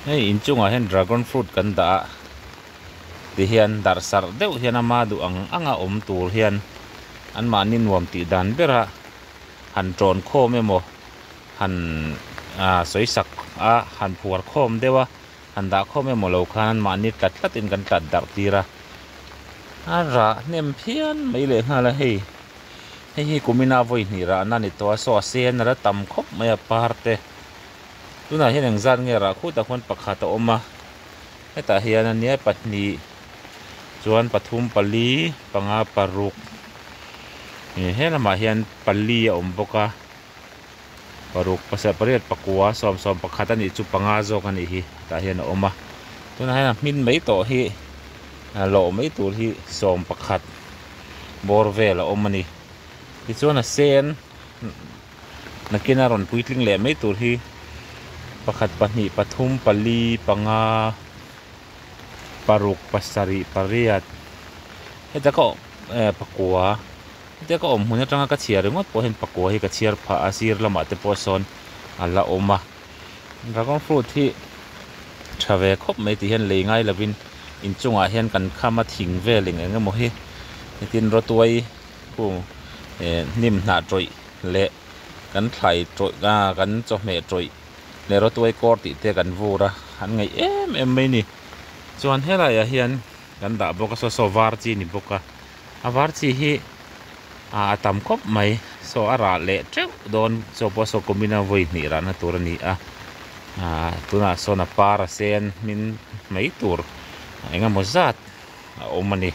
Hei inchungah hian dragon fruit kan dah a tihian darh sarh deuh hian ama duh ang anga awm tur hian anmahni nuam tih dan bera han tawn khawm emaw han ah sawi sak a han phuar khawm deuh a han dah khawm emaw lo khan anmahni tlat tlat in kan tlat darh tir a a rah hnem phian mai leh nghal a hei hei hi kumina vawi hnih rahna a ni tawh a saw a sen a la tam khawp mai a par te. Tunah hian engzat nge rah khutah khuan pakhat a awm a hetah hian ania pahnih chuan pathum pali panga paruk ih he lamah hian pali a awm bawk a paruk pasarih pariat pakua sawm sawm pakhat a nih chu panga zawk a nih hi tah hian a awm a tunah hian a hmin mai tawh hi a lawh mai tur hi sawm pakhat bawr vel a awm a ni tichuan a sen. Nakina rawn puitling leh mai tur hi pakhat pahnih pathum pali panga paruk pasarih pariat heta ka eh pakua hetia ka awm hmun atanga ka chhiar ringawt pawh hian pakua hi ka chhiar phah a sir lamah te pawh sawn a la awm a dragon fruit hi tha ve khawp mai tih hian lei ngai lovin inchungah hian kan kham a thing vel eng eng emaw hi tin rawtuai kung eh hnim hnah tawih leh kan thlai tawih ah kan chawhmeh tawih leh rawtuai kawr tih te kan vur a an ngaih em em mai a ni chuan helaiah hian kan dah bawk a saw saw var chi a ni bawk a a var chi hi ah a tam khawp mai saw a rah leh teuh dawn chaw pawh saw kum in a vawi hnih rahna tur a ni a ah tunah sawn a par a sen hmin mai tur eng emaw zat a awm a ni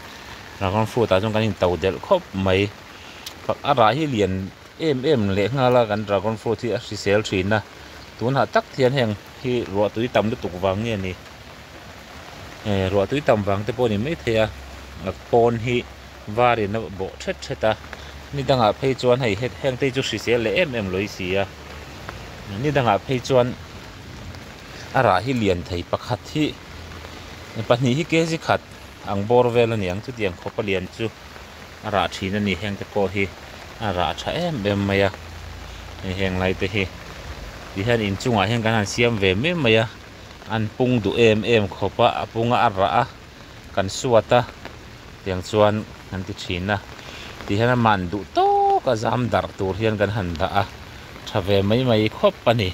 dragon fruit ah chuan kan in to delh khawp mai a rah hi lian em em leh nghal a kan dragon fruit hi a hrisel thin a tunah tak hian heng hi ruah tui tam lutuk vang nge ni eh ruah tui tam vang te pawh a ni maithei a a pawn hi varin a bawh thet thet a ni dangah phei chuan hei heng te hi chu hrisel leh em em lawi si a ni dangah phei chuan a rah hi lian thei pakhat hi pahnih hi kg khat ang bawr vel a ni ang chutiang khawp a lian chu a rah thin a ni heng te pawh hi a rah tha em em mai a hei heng lai te hi ti hian inchungah hian kan han siam ve mai mai a an pung duh em em khawp a a pung a a rah a kan suat a tiang chuan kan ti thin a ti hian a man duh tawk a zam darh tur hian kan han dah a tha ve mai mai khawp a ni.